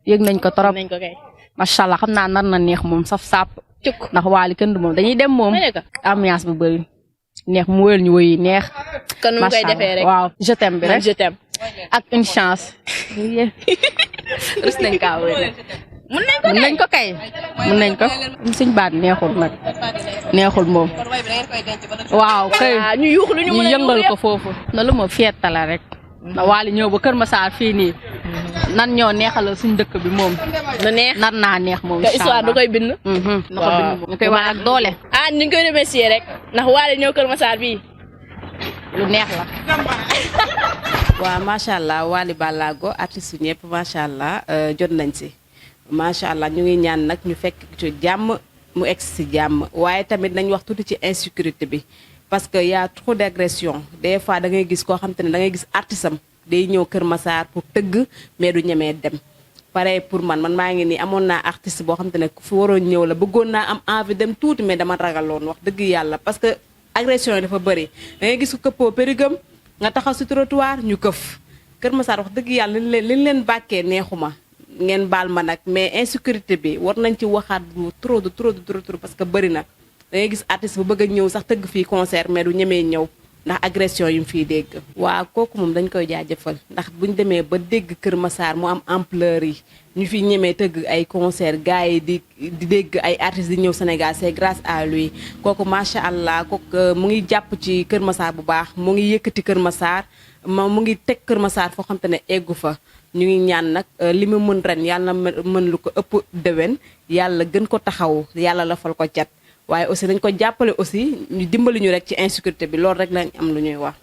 yëg nañ ko trop nañ ko kay. macha allah xam naa nar na neex moom saf sàpp cuk ndax Wally kenn du moom dañuy dem moom ma ne ko. ambiance bu bëri neex mu wëyal ñu wëy neex. kon nu mu koy defee rek waaw je t'aime bi man rek je t'aime. ak une chance. rus nañ kaa wëy mun nañ ko mun nañ ko kay mun nañ ko suñ baat neexul nag neexul moom waaw kay ah ñu yuux lu ñu ñu mën a yëngal ko foofu na lu ma fietta la rek na Wally ñëw ba Kër Massar fii nii nan ñoo neexal suñ dëkk bi moom na neex nar naa neex moom te histoire da koy bind. na ko bind moom ñu koy wax ak doole ah ñu ngi koy remercier rek ndax Wally ñëw Kër Massar bii. lu neex la waaw macha allah Wally Ballago artiste yu ñëpp macha allah jot nañ si macha allah ñu ngi ñaan nag ñu fekk ci jàmm mu egg si jàmm waaye tamit nañ wax tuuti ci insécurité bi parce que y a trop d'agression des fois da ngay gis koo xam te ne da ngay gis artiste am day ñëw Kër Massar pour tëgg mais du ñemee dem pareil pour man maa ngi nii amoon naa artiste boo xam te ne ku fi waroon ñëw la bëggoon naa am envie dem tuuti mais dama ragaloon wax dëgg yàlla parce que agression yi dafa bëri da ngay gis ko këppoo périgam nga taxaw si trottoir ñu këf Kër Massar wax dëgg yàlla liñ leen bàkkee neexuma ngeen baal ma nag mais insécurité bi war nañ ci waxaat bu trop parce que bëri na da ngay gis artiste bu bëgg a ñëw sax tëgg fii concert mais du ñemee ñëw ndax agression yu mu fiy dégg. waaw kooku moom dañ koy jaajëfal ndax buñ demee ba dégg Kër Massar mu am ampleur yi ñu fi ñemee tëgg ay concert gars yi di dégg ay artistes di ñëw Sénégal c'est grâce à lui kooku macha allah kooku mu ngi jàpp ci Kër Massar bu baax mu ngi yëkkati Kër Massar mu ngi teg Kër Massar foo xam te ne eggu fa. ñu ngi ñaan nag li mu mën ren yàlla na mën lu ko ëpp déwén yàlla gën ko taxaw yàlla la fal ko cat waaye aussi dañ ko jàppale aussi ñu dimbali ñu rek ci insécurité bi loolu rek lañ am lu ñuy wax.